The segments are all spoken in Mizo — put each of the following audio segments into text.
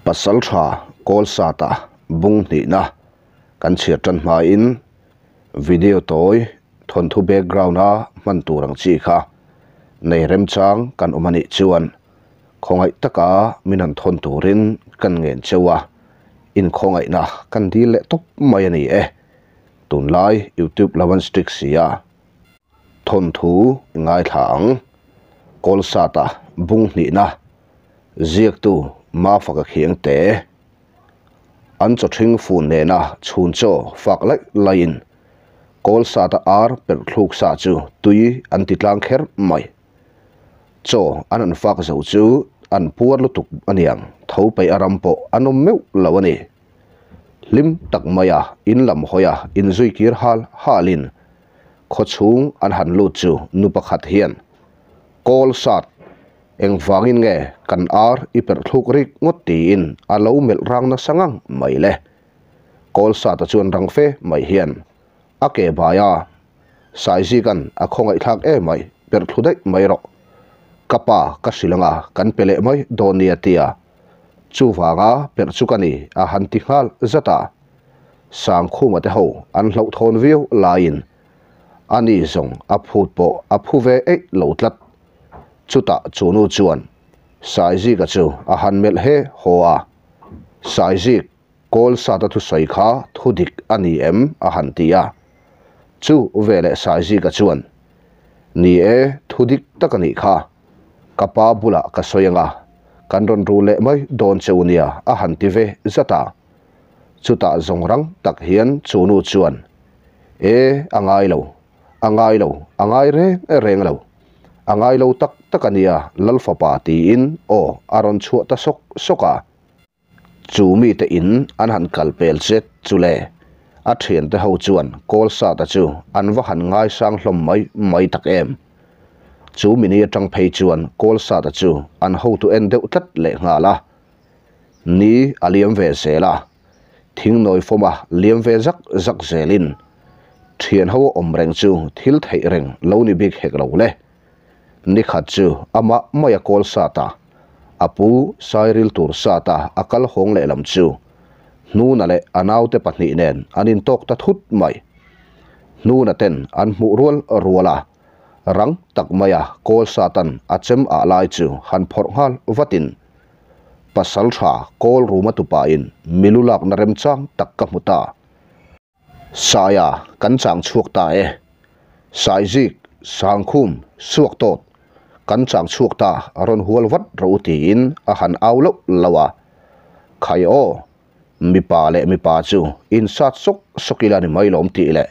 Pasaltha Kawlsata bung hnihna kan chhiar tan hmain video tawi thawnthu background a hman tur ang chi kha nei remchang kan awm a nih chuan khawngaih taka min han thawn turin kan ngen cheu a, inkhawngaihna kan dil leh tawp mai a ni e. Tunlai YouTube lo an strict si a. Thawnthu i ngaithla ang. Kawlsata bung hnihna ziaktu Mafaka Khiangte an chaw ṭhing fun nena chhun chaw fak laih laihin Kawlsata ar perh thluk sa chu tui an ti tlang kher mai. Chaw an han fak zo chu an puar lutuk aniang tho peih a ram pawh an awm meuh lo a ni. Hlim tak maia in lam hawi a inzui kir hal halin Khaw chhung an han lut chu nu pakhat hian, Kawl sat, engvangin nge kan ar i perh thluk rik ngawt tiin a lo melh rang nasa ngang mai le. Kawl sata chuan rang fe mai hian a ke bai a, Saizikan a khawngaihthlak emai, perh thlu daih mai rawh. Ka pa ka hrilh anga kan pe leh mai dawn nia tia chuvanga perh chu ka ni a han ti nghal zat a. Sangkhuma te ho an hlauhthawn viau laiin ani zawng a phut pawh a phu ve eih lo tlat. Chutah chu nu chuan Saizika chu a han melh he haw a, Saizik, kawl sata thusawi kha thudik a ni em? a han ti a. Chu veleh Saizika chuan, Ni e, thudik tak a nih kha. Ka pa bulah ka sawi anga, kan rawn ru leh mai dawn che u nia a han ti ve zat a. Chutah zawng rang tak hian chu nu chuan, E, a ngai lo, a ngai lo, a ngai reng reng lo. A ngai lo tak tak a nia, Lal fapa tiin aw a rawn chhuah ta sawk sawk a. Chu mite in an han kal pel chet chu le, a thiante ho chuan Kawlsata chu an va han ngaisang hlawm mai mai tak em. Chu mini atang phei chuan Kawlsata chu an hotu en deuh tlat lehnghal a. Ni a liam ve zel a, thingnawi fawma liam ve zak zak zelin thian ho a awm reng chu thil theih reng lo ni bik hek lo le. Ni khat chu amah mai a kawl sat a, a pu sairil tur sat a a kal hawng lehlam chu Hnuna leh a naute pahnih nen an intawk ta thut mai. Hnuna ten an hmuh rual rual a, rang tak maia kawl satan a chem ah lai chu han phawrh nghal vatin Pasal tha kawl ruma tupain milu lakna remchang tak ka hmu ta. Saia kan chang chhuak ta e. Saizik, Sangkhum, Suaktawt kan chang chhuak ta rawn hual vat rawh u tiin a han au loh loh a. Khai aw, mipa leh mipa chu insat sawk sawk ila ni mai lawm tih leh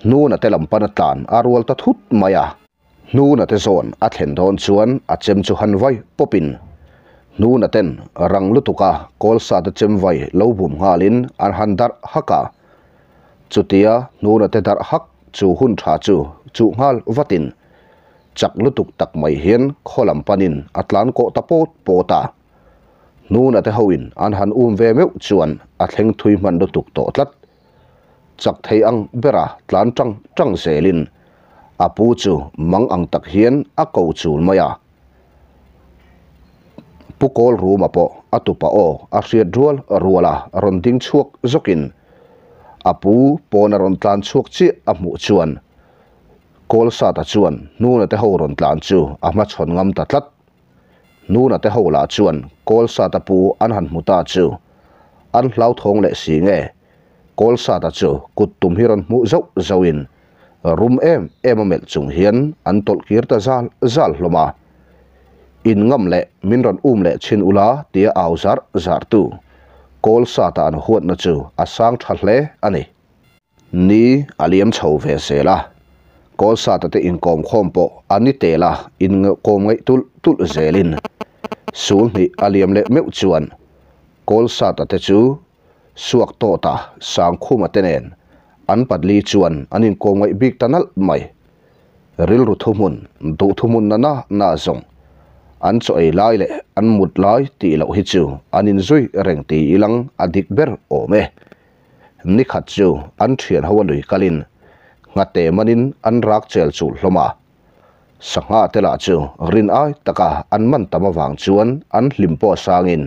hnuna te lam pana tlan a rual ta thut mai a. Hnuna te zawn a thlen dawn chuan a chem chu han vai pawpin Hnuna ten rang lutuka kawlsa te chem vai lo bum nghalin an han darh hak a. Chutia Hnuna te darh hak chu hun tha chu chuh nghal vatin chak lutuk tak mai hian khaw lam panin a tlan kawh ta pawt pawt a. Hnuna te hoin an han um ve meuh chuan a thleng thui hman lutuk tawh tlat. Chak thei ang bera tlan tang tang zelin a pu chu mang ang tak hian a ko chul mai a. Pu Kawl Ruma pawh a tupa aw a hriat rual rual a rawn ding chhuak zawkin a pu pawn a rawn tlan chhuak chiah a hmuh chuan Kawlsata chuan Hnuna te ho rawn tlan chu a hmachhawn ngam ta tlat. Hnuna te ho lah chuan Kawlsata pu an han hmu ta chu an hlauthawng leh si nge Kawlsata chu kut tum hi rawn hmuh zauh zauhin rum em em a melh chung hian an tawlh kir ta zal zal hlawm a. In ngam leh min rawn um leh chhin ula tia au zar zar tu Kawlsata an huatna chu a sang tha hle a ni. Ni a liam chho ve zel a, Kawlsata te inkawm khawm pawh a ni tel a, inkawm ngaih tulh tulh zelin sul hnih a liam leh meuh chuan Kawlsata te chu suak tawta Sangkhuma te nen an patli chuan an inkawm ngaih bik ta nalh mai. Rilru thuhmun, duh thuhmun na na na zawng an chaw ei lai leh an mut lai tih loh hi chu an inzui reng ti ilang a dik ber awm e. Ni khat chu an thian ho a lui kalin nghate manin an rak chel chulh hlawm a. Sangha te lah chu rin ai taka an man tam avang chuan an hlim pawh sangin.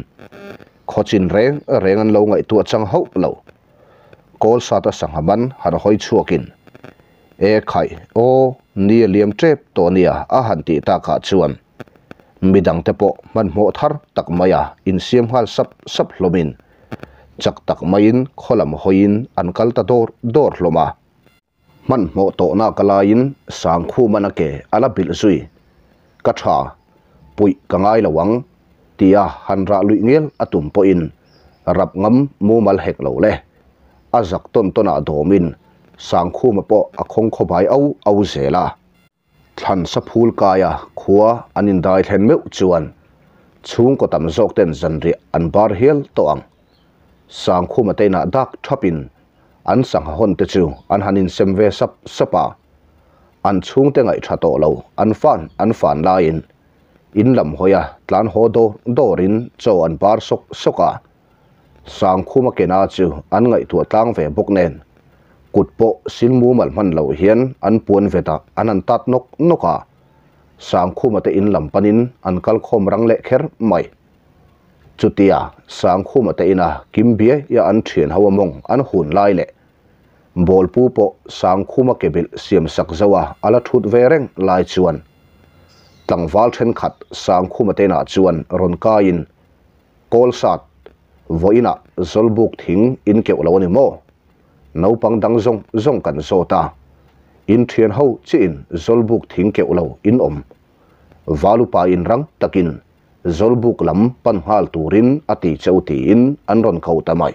Khawchin reng reng an lo ngaihtuah chang hauh lo. Kawlsata sangha man han hawi chhuakin, E khaih, aw, ni a liam tep tawh nia a han tih takah chuan midangte pawh hmanhmawh thar tak maia insiam nghal sap sap hlawmin chak tak maiin khaw lam hawiin an kal ta dawr dawr hlawm a. Hmanhmawh tawhna ka laiin Sangkhuman a ke a la bilh zui. Ka tha, puih ka ngai lo ang, tia han rah luih ngel a tum pawhin rap ngam mumal hek lo le. A zak tawn tawnah dawmin Sangkhuma pawh a khawng khawbai au au zel a. Thlan sa phul kaia khua an indai thlen meuh chuan chhungkaw tam zawk ten zanriah an bar hial tawh ang. Sangkhuma te inah dak thapin an sangha hawn te chu an han insem ve sap sap a. An chhungte ngaih tha tawh lo an fan an fan laiin in lam hawia tlan haw dawr dawrin chaw an bar sawk sawk a. Sangkhuma kena chu an ngaihtuah tlang ve bawk nen kut pawh sil mumal hman loh hian an puan vet ah an han tat nawk nawk a, Sangkhuma te in lam panin an kal khawm rang leh kher mai. Chutia Sangkhuma te ina kim biai a an thian ho a mawng an hun lai leh Bawlpu pawh Sangkhuma ke bilh siam sak zo a a la thut ve reng lai chuan tlangval thenkhat Sangkhuma te inah chuan rawn kaiin Kawlsat, vawiinah Zawlbuk thing in keuh lo a ni maw? Naupang dang zawng zawng kan zawt a, in thian ho chiin Zawlbuk thing keuh lo in awm. Valupa in rang takin Zawlbuk lam pan nghal turin a ti cheu tiin an rawn ko ta mai.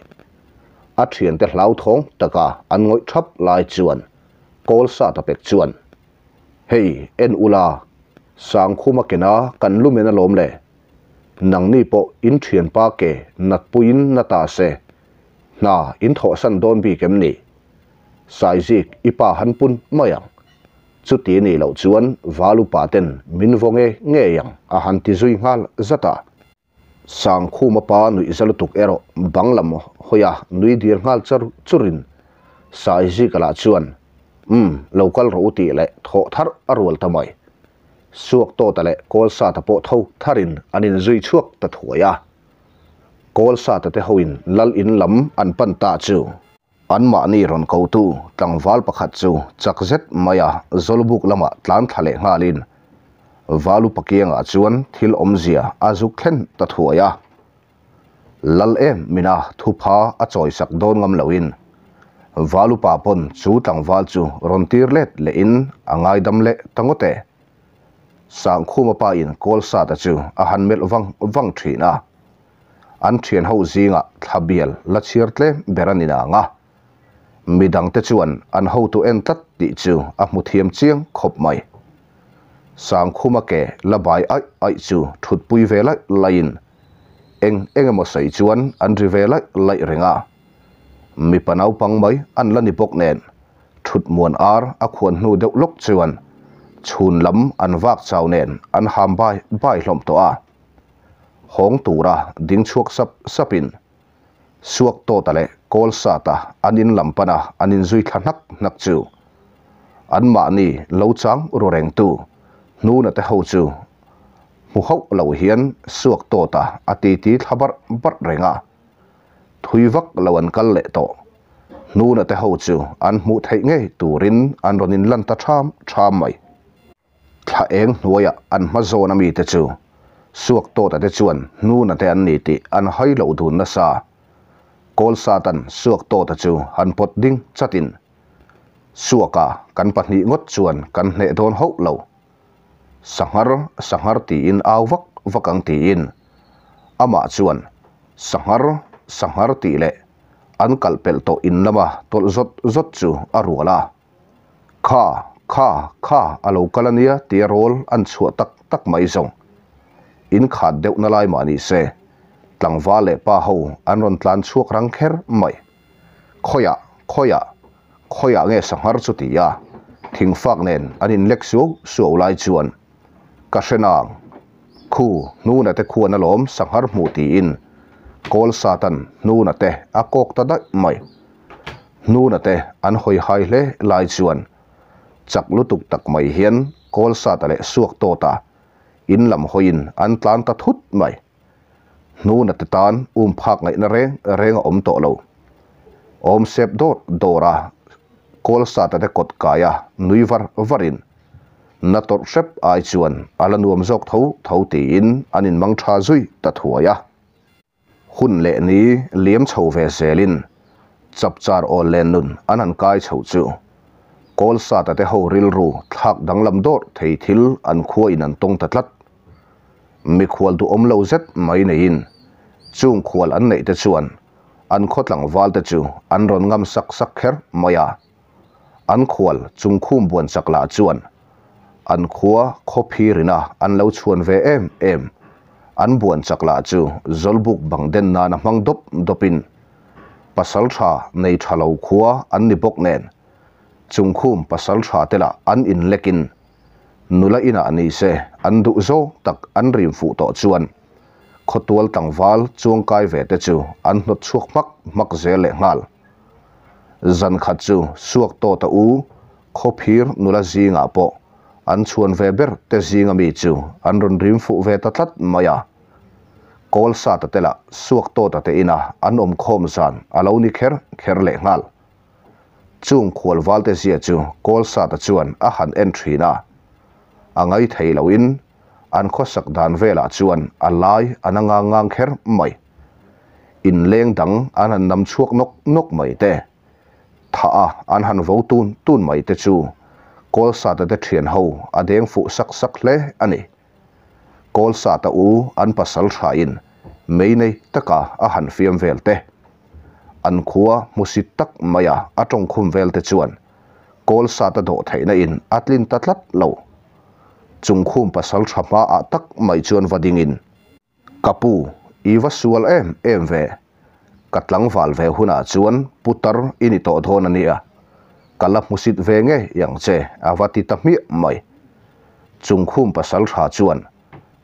A thiante hlauthawng taka an ngawih thap lai chuan Kawlsat a pek chuan, Hei, en ula, Sangkhuma kena kan lumen alawm le. Nangni pawh in thianpa ke natpuiin na ta se, hna in thawhsan dawn bik em ni? Saizik i pa han pun mai ang. Chuti nih loh chuan val upa ten min vaw nge ngei ang a han ti zui nghal zat a. Sangkhuma pa nuih za lutuk erawh bang lam hawi a nui dir nghal char churin Saizika lah chuan, Umm, lo kal rawh u tih leh thawh tharh a rual ta mai. Suak Tawta leh Kawlsata pawh tho tharin an inzui chhuak ta thuai a. Kawlsata te hoin lal in lam an pan ta chu. Anmahni rawn kotu tlangval pakhat chu chak zet maia Zawlbuk lamah tlan thla leh nghalin Valupa kiangah chuan thil awmzia a zuk thlen ta thuai a. Lal em mina thupha a chawisak dawn ngam loin Valupa pawn chu tlangval chu rawn tir let lehin a ngaidam leh ta ngawt e. Sangkhuma pa in Kawlsata chu a han melh vang vang thin a. An thian ho zingah thla bial la chhiar tlem ber a ni nang a. Midangte chuan an hotu en tlat tih chu a hmu thiam chiang khawp mai. Sangkhuma ke la bai aih aih chu thutpui ve laih laihin eng eng emaw sawi chuan an ri ve laih laih reng a. Mipa naupang mai an la ni bawk nen thut muan ar a khuan hnu deuh lawk chuan chhun lam an vak chau nen an ham bai bai hlawm tawh a. Hawng tura ding chhuak sap sapin Suak Tawta leh Kawlsata an in lam pana an inzui thla hnak hnak chu anmahni lo chang ru rengtu Hnuna te ho chu hmu hauh lo hian Suak Tawta a titi thla barh barh reng a, thui vak lo an kal leh tawh. Hnuna te ho chu an hmuh theih ngei turin an rawn inlan ta ṭham ṭham mai. Thla eng hnuaiah an hma zawn a mite chu Suak Tawta te chuan hnuna te an ni tih an hai loh dun nasa. Kawlsatan Suak Tawta chu han pawt ding chatin, Suaka kan pahnih ngawt chuan kan hneh dawn hauh lo. Sanghar, sanghar tiin au vak vak ang tiin amah chuan Sanghar, sanghar tih leh an kalh pelh tawh in lama tawlh zawt zawt chu a rual a. Kha, kha, kha a lo kal a nia tia rawl an chhuah tak tak mai zawng. In khat deuh na lai mah ni se, tlangval leh pa ho an rawn tlan chhuak rang kher mai. Khawiah, khawiah, khawiah nge sanghar chu ti a, thingfak nen an in lek suau suau lai chuan ka hre nang. Khu, hnuna te khuan alawm sanghar hmuh tiin kawl satan hnuna te a kawk ta daih mai. Hnuna te an hawi hai hle lai chuan chak lutuk tak mai hian Kawlsata leh Suaktawta in lam hawiin an tlan ta thut mai. Hnuna te tan um phak ngaihna reng reng a awm tawh lo. Awm sep dawr dawr a, Kawlsata te kawt kai a nui var varin na tawrh hrep ai chuan a la nuam zawk tho tho tiin an inmang tha zui ta thuai a. Hun leh ni liam chho ve zelin chapchar awl len nun an han kai chho chu Kawlsata te ho rilru thlak danglam dawrh thei thil an khua in an tawng ta tlat. Mikhual duhawm lo zet mai neiin chung khual an neih te chuan an khaw tlangval te chu an rawn ngam sak sak kher mai a. An khual chungkhum buan chak lah chuan an khua khawphir ina an lo chhuan ve em em. An buan chak lah chu zawlbuk bang den nana hmang dawp dawpin pasal tha nei tha lo khua an ni bawk nen chungkhum pasal tha te lah an inlekin Nula inah ni se an duh zawng tak an rim fuh tawh chuan khawtual tlangval chuangkai ve te chu an hnawt chhuak hmak hmak zel leh nghal. Zan khat chu suak tawt a u khawphir nula zingah pawh an chhuan ve ber te zinga mi chu an rawn rim fuh ve ta tlat mai a. Kawlsata te lah suak tawta te ina an awm khawm zan a lo ni kher kher leh nghal. Chung khualvalte zia chu Kawlsata chuan a han en thin a, a ngai thei loin an khawsak dan velah chuan a lai a na ngang ngang kher mai. Inleng dang an han nam chhuak nawk nawk mai te, thah a an han vo tun tun mai te chu Kawlsata te thian ho a deng fuh sak sak hle a ni. Kawlsata u an pasal thain mei nei taka a han fiam vel te. An khua hmusit tak maia a tawngkhum vel te chuan Kawlsata dawh theihna in a tlin ta tlat lo. Chungkhum pasal tha hmaah tak mai chuan va dingin, Ka pu, i va sual em em ve. Ka tlangval ve hunah chuan putar i ni tawh dawn a nia. Ka la hmusit ve ngei ang che a va ti ta hmiah mai. Chungkhum pasal tha chuan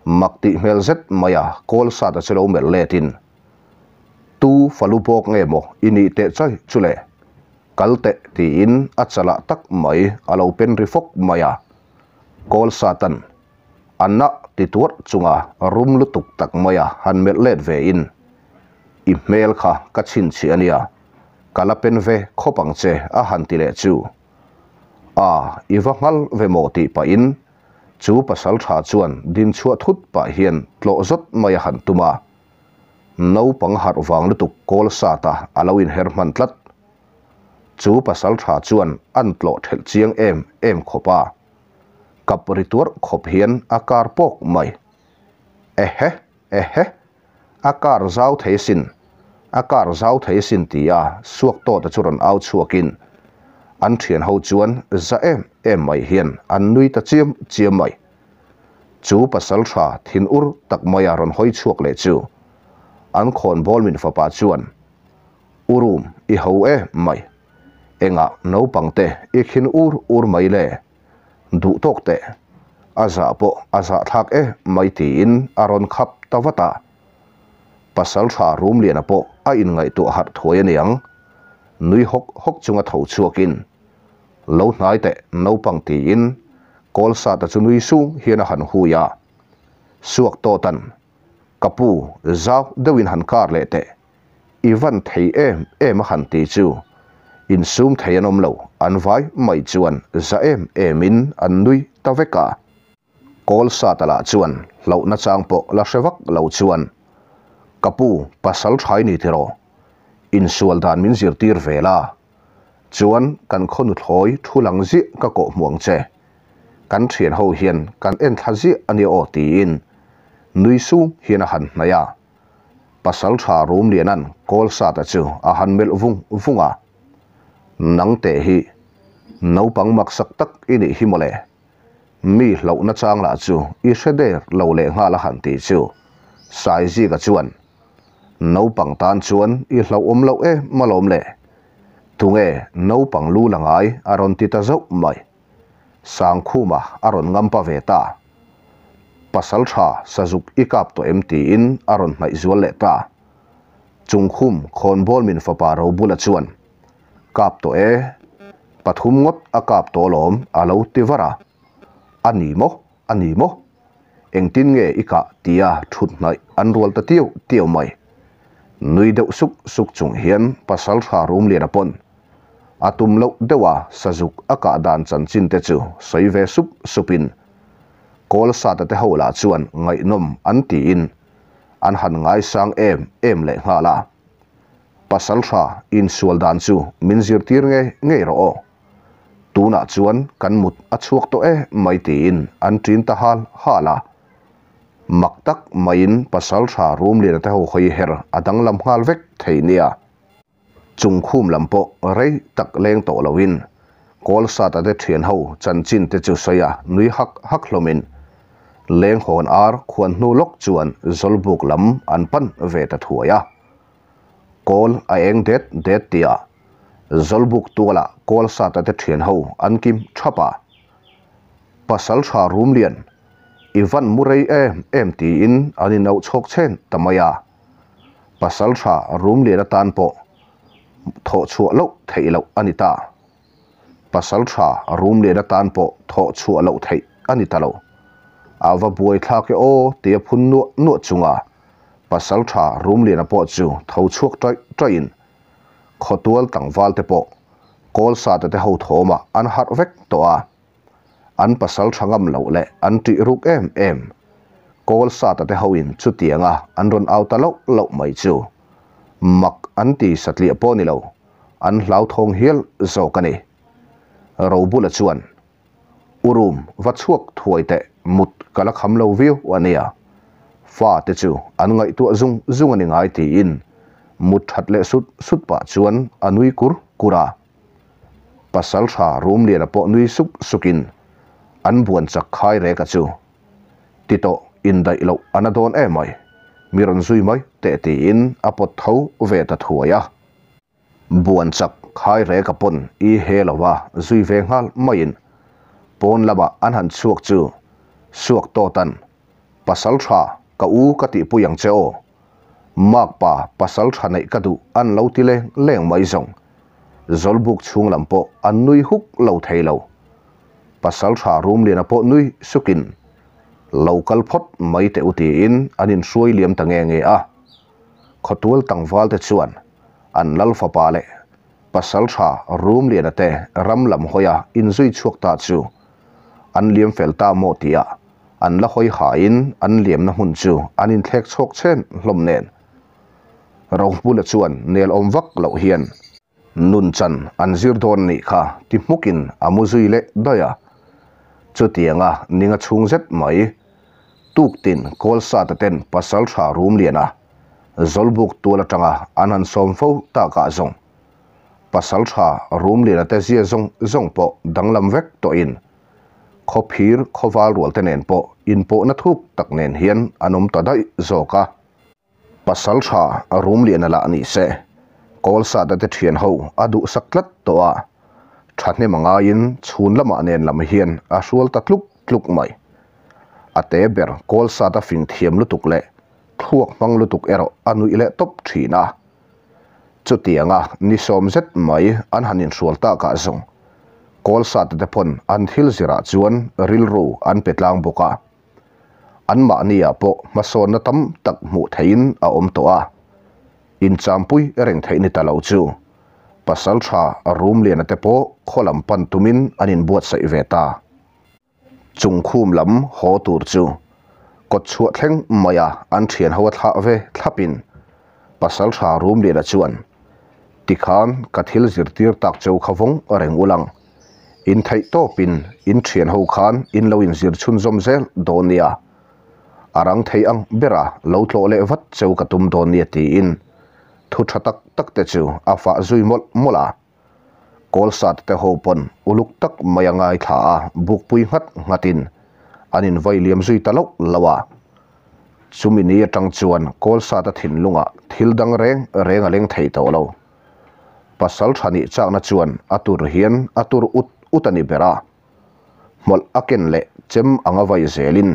mak tih hmel zet maia Kawlsata chu lo melh letin, Tu falu bawk nge maw i nih teh chai chu le? Kal teh tiin a chalah tak mai a lo pen ri fawk mai a. Kawl Satan a nah ti tuarh chunga rum lutuk tak maia han melh let ve in, I hmel kha ka chhinchhiah a nia, ka la pen ve khawp ang che a han ti leh chu. A, i va nghal ve maw tih pahin chu pasal tha chuan din chhuah thut pah hian tlawh zawt mai a han tum a. Naupang harh vang lutuk kawl sat a a lo inher hman tlat. Chu pasal tha chuan an tlawh thelh chiang em em khawp a, kap ri tuarh khawp hian a kar pawk mai. Ehe! Ehe! A kar zau thei sin, a kar zau thei sin ti a suak tawta chu rawn au chhuakin an thian ho chuan za em em mai hian an nui ta chiam chiam mai. Chu pasal tha thin ur tak maia rawn hawi chhuak leh chu an khawnbawl min fapa chuan, U Rum, i ho e mai. Engah naupang te i khin ur ur mai le? Duh tawk teh. A zah pawh a zahthlak e mai tiin a rawn khap ta vat a. Pasal tha Rumliana pawh a inngaihtuah harh thuai aniang. Nui hawk hawk chunga tho chhuakin Lo hnai teh naupang tiin Kawlsata chu nui sung hian a han hui a. Suak tawtan, Ka pu, zau deuhin han kar leh teh. I van thei em em a han ti chu. Insum thei an awm lo, an vai mai chuan za em emin an nui ta vek a. Kawlsata lah chuan hlauhna chang pawh la hre vak lo chuan, Ka pu, pasal thai ni tiraw? Insual dan min zirtir ve la. Chuan kan khaw nuthlawi thu lang ziah ka kawh hmu ang che. Kan thian ho hian kan en thla ziah a nia aw tiin nui sung hian a han hnaih a. Pasal tha Rumliana'n Kawlsata chu a han melh vung vung a. Nang teh hi naupang maksak tak i nih hi mawle. Mi hlauhna chang lah chu i hre der lo leh nghal a han ti chu Saizika chuan Naupang tan chuan i hlauhawm loh em alawm le. Tunge naupang lu la ngai a rawn ti ta zauh mai. Sangkhuma a rawn ngampa ve ta. Pasal tha sazuk i kap tawh em tiin a rawn hnaih zual leh ta. Chungkhum khawnbawl min fapa Robula chuan, Kap tawh e, pathum ngawt a kap tawh alawm a lo ti var a. A ni maw? A ni maw? Engtin nge i kah tia thut hnaih an rual ta tiu tiu mai. Nui deuh suk suk chung hian Pasaltha Rumliana pawn a tum loh deuh a sazuk a kah dan chanchin te chu sawi ve sup supin Kawlsata te ho lah chuan ngaihnawm an tiin an han ngaisang em em lehnghal a. Pasaltha insual dan chu min zirtir ngei ngei rawh aw. Tunah chuan kan mut a chhuak tawh e mai tiin an ṭin ta hal hal a. Mak tak maiin Pasalṭha Rumliana te ho hawi her a danglam nghal vek thei nia. Chung khum lam pawh rei tak leng tawh loin Kawlsata te ṭhian ho chanchin te chu sawi a nui hak hak hlawmin leng hawn ar khuan hnu lawk chuan Zawlbuk lam an pan ve ta thuai a. Kawl a eng det det tia Zawlbuk tualah Kawlsata te thian ho an kim thap a. Pasaltha Rumlian, i van mu rei em em tiin an inauh chhawk chhen ta mai a. Pasaltha Rumlian atan pawh thawh chhuah loh theih loh a ni ta. Pasaltha Rumlian atan pawh thawh chhuah loh theih a ni ta lo. A va buai thlak e aw tia phun nuah nuah chunga Pasaltha Rumliana pawh chu tho chhuak taih taihin Khawtual tlangval te pawh Kawlsate te ho thawmah an harh vek tawh a. An pasaltha ngam loh leh an ṭih ruk em em. Kawlsate te hoin chutianga an rawn au ta loh loh mai chu mak an ti satliah pawh ni lo, an hlauthawng hial zawk a ni. Robula chuan U room va chhuak thuai teh mut ka la kham lo viau a nia. Fa te chu an ngaihtuah zung zung a ni ngai tiin mut that leh sut sut pah chuan a nui kur kur a. Pasal tha room liana pawh nui suk sukin an buan chak khai rek a chu. Ti tawh indaih loh a na dawn emai mi rawn zui mai teh tiin a pawt tho ve ta thuai a. Buan chak khai rek a pawn i he lo a zui ve nghal maiin pawn lamah an han chhuak chu suak tawt an pasal tha ka u ka tihpui ang che aw. Makpa pasal tha neih ka duh an lo ti leng leng mai zawng. Zawlbuk chhung lam pawh an nui huk lo thei lo. Pasal tha Rumliana pawh nui sukin lo kal phawt mai teh u tiin an inhruai liam ta nge nge a. Khawtual tlangval te chuan an lal fapa leh pasaltha Rumliana te ram lam hawia inzui chhuak ta chu an liam fel ta maw tihah an la hawi hain an liamna hmun chu an inthlek chhawk chhen hlawm nen Rohmula chuan nel awm vak loh hian Nun chan an zir dawn nih kha ti hmukin a mu zui leh daih a. Chutianga ninga chhung zet mai, tuktin Kawlsata ten Pasaltha Rumliana Zawlbuk tual atanga an han sawm fo takah zawng Pasaltha Rumliana te zia zawng zawng pawh danglam vek tawhin khawphir khawval rual te nen pawh inpawhna thuk tak nen hian an awm ta daih zawk a. Pasal tha Rumliana lah ni se, Kawlsata te thian ho a duhsak tlat tawh a, thahnem a ngaiin chhun lamah nen lam hian a hrual ta tluk tluk mai. A te ber Kawlsata fing thiam lutuk leh thluak hmang lutuk erawh a nuih leh tawp thin a. Chutianga ni sawm zet mai an han inhrual takah zawng Kawlsata te pawn an thil zirah chuan rilru an pe tlang bawk a. Anmahniah pawh hmasawnna tam tak hmuh theihin a awm tawh a, inchampui reng theih ni ta lo chu Pasaltha Rumliana te pawh khaw lam pan tumin an inbuatsaih ve ta. Chungkhum lam haw tur chu kawtchhuah thleng maia an thianho a thlah ve thlapin Pasaltha Rumliana chuan, Tikhan ka thil zirtir tak cheu kha vawng reng ulang. In theih tawpin in thian ho khan in lo inzir chhunzawm zel dawn nia. A rang thei ang bera lo tlawh leh vat cheu ka tum dawn nia tiin thu tha tak tak te chu a fah zui mawlh mawlh a. Kawlsat te ho pawn uluk tak mai a ngaithla a bukpui nghat nghatin an invai liam zui ta loh loh a. Chumi ni atang chuan Kawlsata thinlungah thil dang reng reng a leng thei tawh lo. Pasal tha nih chakna chuan a tur hian a tur ut ut a ni ber a. Hmawlh a ken leh chem anga vai zelin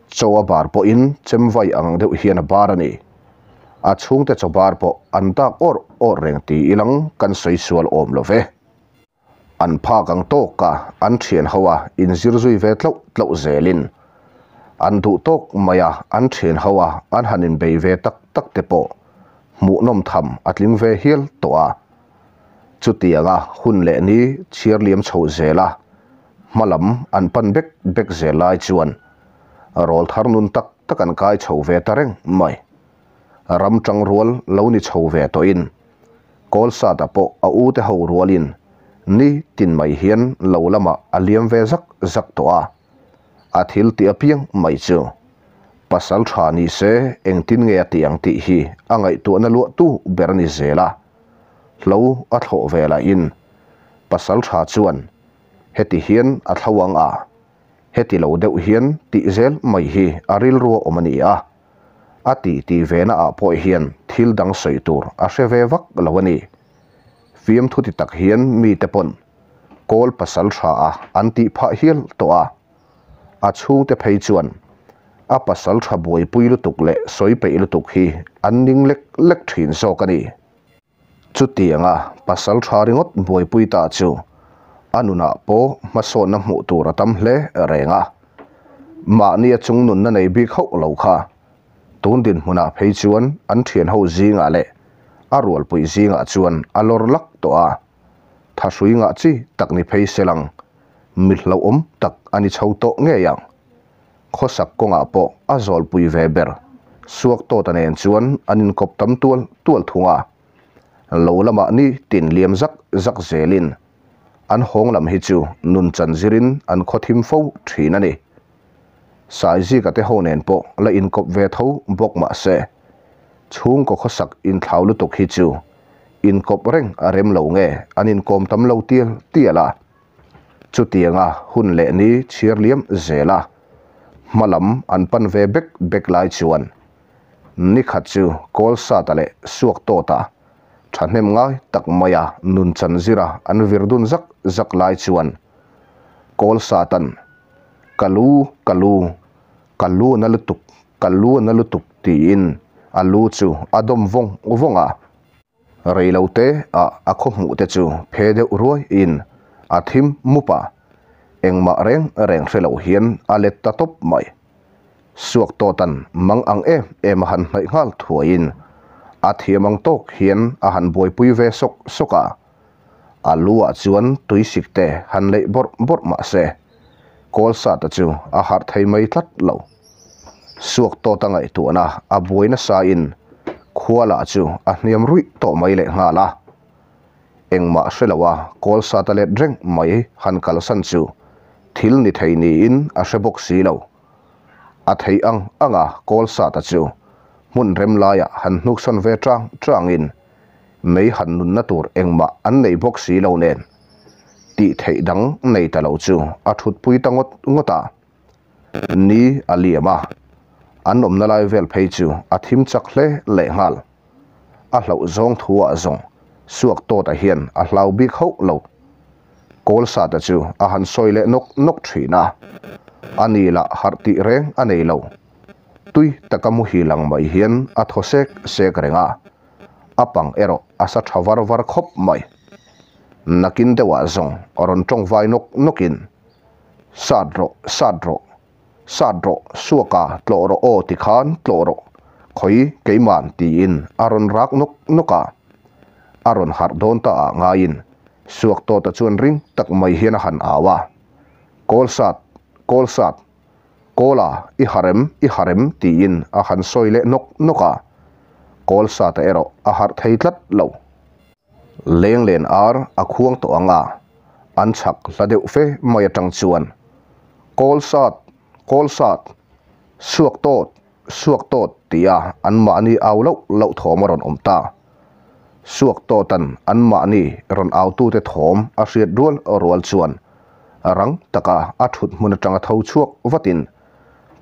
chaw a bar pawhin chem vai ang deuh hian a bar a ni. A chhungte chaw bar pawh an dak awrh awrh reng ti ilang kan sawi sual awm lo ve. An phak ang tawk a, an thian ho a inzir zui ve tloh tloh zelin. An duh tawk mai a, an thian ho a an han inbei ve tak tak te pawh hmuhnawm tham a tling ve hial tawh a. Chutianga hun leh ni chhiar liam chho zel a, hma lam an pan bek bek zel lai chuan rawl thar nun tak tak an kai chho ve ta reng mai. Ram tangrual lo ni chho ve tawhin Kawlsata pawh a ute ho rualin ni tin mai hian lo lamah a liam ve zak zak tawh a. A thil tih apiang mai chu pasal tha ni se engtin nge a tih ang tih hi a ngaihtuahna luahtu ber a ni zel a. Hlo a thlawh ve lahin pasal tha chuan heti hian a thlo ang a, heti lo deuh hian tih zel mai hi a rilru a awm a ni a. A tih tih ve na ah pawh hian thil dang sawi tur a hre ve vak lo a ni. Fiamthu ti tak hian mite pawn kawl pasal tha a an tih phah hial tawh a. A chhungte phei chuan a pasal tha buaipui lutuk leh sawi peih lutuk hi an ning lek lek thin zawk a ni. Chutianga pasal tha ringawt buaipui ta chu a nunah pawh hmasawnna hmuh tur a tam hle reng a. Mahnia chungnunna nei bik hauh lo kha tun dinhmunah phei chuan an thianho zingah leh a rualpui zingah chuan a lawr lak tawh a. Thahrui ngah chi tak ni phei se lang mi hlauhawm tak a ni chho tawh ngei ang. Khawsak kawngah pawh a zawlpui ve ber. Suaktawta nen chuan an inkawp tam tual tual thung a. Lo lamah ni tin liam zak zak zelin an hawng lam hi chu nun chan zirin an khaw thim fo thin a ni. Saizika te ho nen pawh la inkawp ve tho bawk mah se, chhungkaw khawsak inthlau lutuk hi chu inkawp reng a rem lo nge an inkawm tam lo tial tial a. Chutianga hun leh ni chhiar liam zel a, hma lam an pan ve bek bek lai chuan nikhat chu Kawlsata leh Suaktawta thahnem ngai tak maia nun chan zira an vir dun zak zak lai chuan Kawlsatan Ka lu, ka lu, ka lu a na lutuk, ka lu a na lutuk tiin a lu chu a dawm vawng vawng a. Reilote ah a khaw hmuh te chu phe deuh ruai in a thim mup a, engmah reng reng hre lo hian a let ta tawp mai. Suak tawtan mang ang em em a han hnaih nghal thuai in a thiam ang tawk hian a han buaipui ve sawk sawk a. A lu ah chuan tuisik te han leih bawrh bawrh mah se Kawlsata chu a harh thei mai tlat lo. Suak tawta ngaihtuahna a buai nasa in khua lah chu a hniam ruih tawh mai leh nghal a. Engmah hre lo a Kawlsata let reng mai han kalsan chu thil ni thei niin a hre bawk si lo. A theih ang ang a Kawlsata chu hmun rem laiah han hnuksawn ve chang changin mei han nunna tur engmah an nei bawk si lo nen tih theih dang nei ta lo chu a thutpui ta ngawt ngawt a. Ni a liam a, an awmna lai vel phei chu a thim chak hle leh nghal. A hlauh zawng thu ah zawng suak tawta hian a hlau bik hauh lo. Kawlsata chu a han sawi leh nawk nawk thin a, a ni lah harh tih reng a nei lo. Tui taka muhil ang mai hian a thaw sek sek reng a, a pang erawh a sa tha var var khawp mai. Nakin deuhah zawng rawn tawngvai nawk nawkin, Sat rawh, sat rawh, sat rawh, suaka tlawh rawh aw tikhan tlawh rawh, khawi keiman tiin a rawn rak nawk nawk a. A rawn harh dawn ta ah ngaiin suak tawta chuan ring tak mai hian a han au a, Kawl sat, kawl sat, kawla i harh em, i harh em tiin a han sawi leh nawk nawk a. Kawl sata erawh a harh thei tlat lo. Lenglen ar a khuang tawh ang a, an chhak hla deuh fe mai atang chuan Kawl sat, kawl sat, suak tawt, suak tawt tia anmahni au loh loh thawm a rawn awm ta. Suak tawtan anmahni rawn autute thawm a hriat rual rual chuan rang taka a thut hmun atanga tho chhuak vatin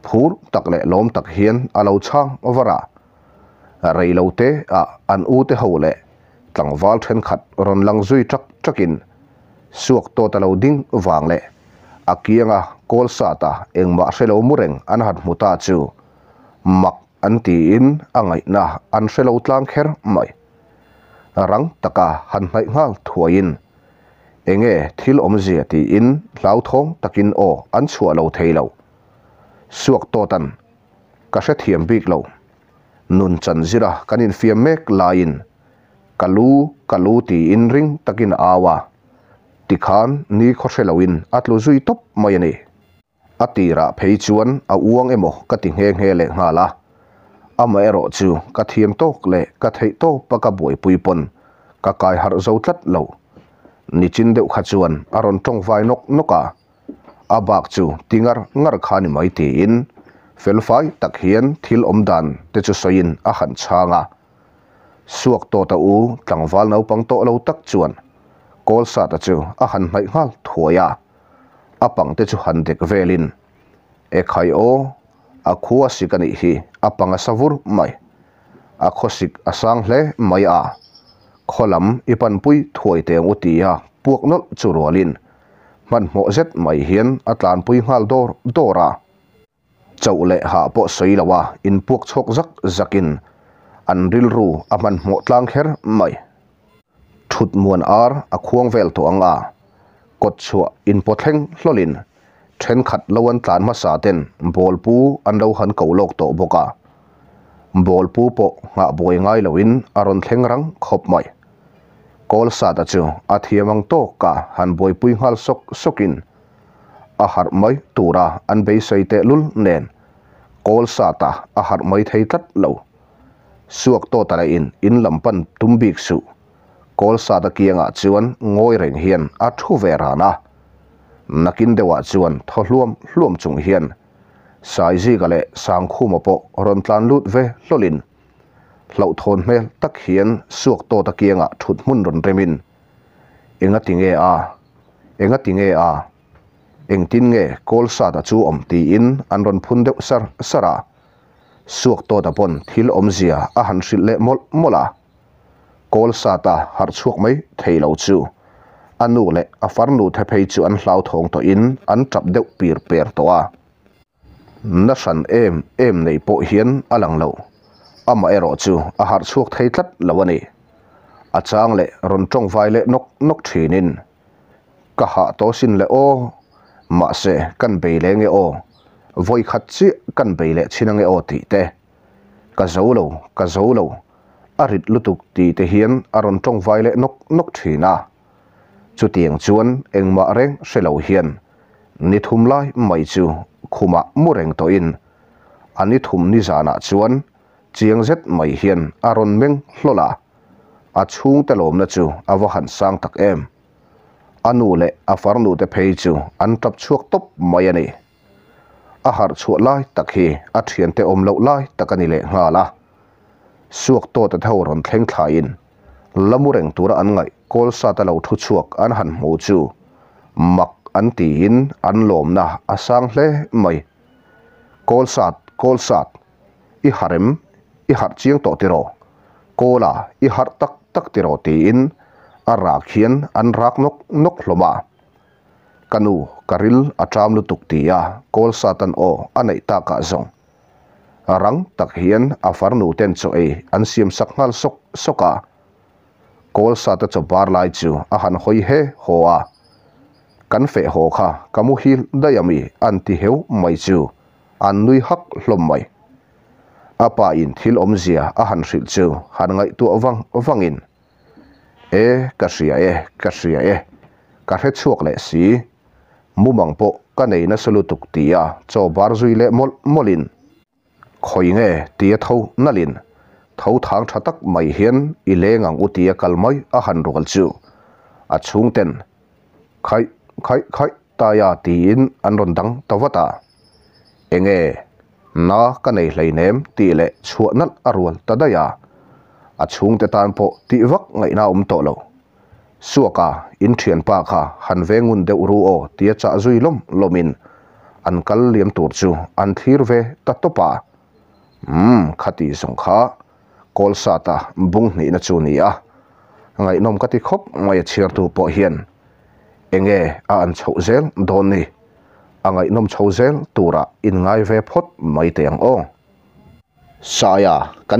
phur tak leh lawm tak hian a lo chhang var a. Reilote ah an ute ho leh tlangval thenkhat rawn lang zui ṭak ṭakin suak tawt a lo ding vang leh a kianga kawl sata engmah hre lo mu reng an han hmu ta chu mak an tiin a ngaihna an hre lo tlang kher mai. Rang taka han hnaih nghal thuaiin enge thil awmzia tiin hlauthawng takin aw an chhuah lo thei lo. Suaktawta'n ka hrethiam bik lo. Nun chan zira kan infiam mek laiin ka lu, ka lu tiin ring takin a au a, tikhan ni khaw hre loin a tlu zui tawp mai a ni. A tirah phei chuan a uang emaw ka ti nghe nghe leh nghal a, amaherawhchu ka thiam tawk leh ka theih tawpa ka buaipui pawn ka kai harh zo tlat lo. Nichin deuh kha chuan a rawn tawngvai nawk nawk a, a bak chu ti ngar ngar kha ni mai tiin felfai tak hian thil awm dan te chu sawiin a han chhang a. Suak tawta u tlangval naupang tawh lo tak chuan Kawlsata chu a han hnaih nghal thuai a. A pang te chu han dek velin, E khai aw, a khua sik a nih hi, a pang a sa vur mai. A khawsik a sang hle mai a, khaw lam i panpui thuai teng u tia puak nawlh chu rualin hmanhmawh zet mai hian a tlanpui nghal dawr dawr a. Chauh leh hah pawh sawi lo a inpuak chhawk zak zakin an rilru a hmanhmawh tlang kher mai. Thut muan ar a khuang vel tawh ang a, kawt chhuah inpawthleng hlawlin thenkhat lo an tlan hmasa ten bawlpu an lo han ko lawk tawh bawk a. Bawlpu pawh nghah buai ngai loin a rawn thleng rang khawp mai. Kawlsata chu a thiam ang tawka han buaipui nghal sawk sawkin a harh mai tura an beisei tehlul nen Kawlsata a harh mai thei tlat lo. Suak tawta leh in in lam pan tum bik suh. Kawlsata kiangah chuan ngawi reng hian a thu ve ran a. Nakin deuhah chuan thaw hluam hluam chung hian Saizika leh Sangkhuma pawh rawn tlan lut ve hlawlin hlauhthawn hmel tak hian suak tawta kiangah thut hmun rawn remin, Engati nge a? Engati nge a? Engtin nge Kawlsata chu awm tiin an rawn phun deuh sar sar a. Suak tawta pawn thil awmzia a han hrilh leh mawlh mawlh a. Kawlsata harh chhuak mai thei lo chu a nu leh a farnu the phei chu an hlauthawng tawhin an tap deuh pir per tawh a. Na hran em em nei pawh hian a lang lo. Amaherawh chu a harh chhuak thei tlat lo a ni. A chang leh rawn tawngvai leh nawk nawk thinin Ka hah tawh sin le aw, mahse kan bei leh nge aw, vawi khat chiah kan bei leh chhin ange aw tih te. Ka zo lo, ka zo lo, a rit lutuk tih te hian a rawn tawngvai leh nawk nawk thin a. Chutiang chuan engmah reng hre lo hian ni thum lai mai chu khumah mu reng tawhin a ni thum nizanah chuan chiang zet mai hian a rawn meng hlawl a. A chhungte lawmna chu a va han sang tak em. A nu leh a farnu te phei chu an tap chhuak tawp mai a ni. A harh chhuah lai tak hi a thiante awm loh lai tak a ni leh nghal a. Suak tawta te ho rawn thleng thlaiin la mu reng tura an ngaih Kawlsata lo thu chhuak an han hmu chu mak an tiin an lawmna a sang hle mai. Kawlsat, Kawlsat, i harh em? I harh chiang tawh tiraw? Kawla, i harh tak tak tiraw? tiin a rak hian an rak nawk nawk hlawm a. Ka nu, ka ril a ṭam lutuk tia kawl satan aw a neih takah zawng rang tak hian a farnu ten chaw ei an siam sak nghal sawk sawk a. Kawl sata chaw bar lai chu a han hawi he haw a. Kan feh haw kha ka muhil daih ami an ti heu mai chu An nui hak hlawm mai. A pa in thil awmzia a han hrilh chu han ngaihtuah vang vangin, E, ka hria e, ka hria e, ka hre chhuak leh si. Mumang pawh ka nei nasa lutuk tia chaw bar zui leh mawlh mawlhin, Khawi nge tia tho nalhin, tho thang tha tak mai hian i leng ang u tia kal mai a han rual chu a chhungten Khaih, khaih, khaih Taia tiin an rawn dang ta vat a. Enge, na ka nei hleinem tih leh chhuah nalh a rual ta daih a. A chhungte tan pawh tih vak ngaihna a awm tawh lo. Suaka, in thianpa kha han ve ngun deuh ru aw tia chah zui lawm lawmin an kal liam tur chu an thlir ve ta tawp a. Umm, khati zawng kha Kawlsata bung hnihna chu ni a. Ngaihnawm ka ti khawp mai a chhiartu pawh hian enge a an chhoh zel dawn ni? A ngaihnawm chho zel turah inngai ve phawt mai teh ang aw. Saia kan.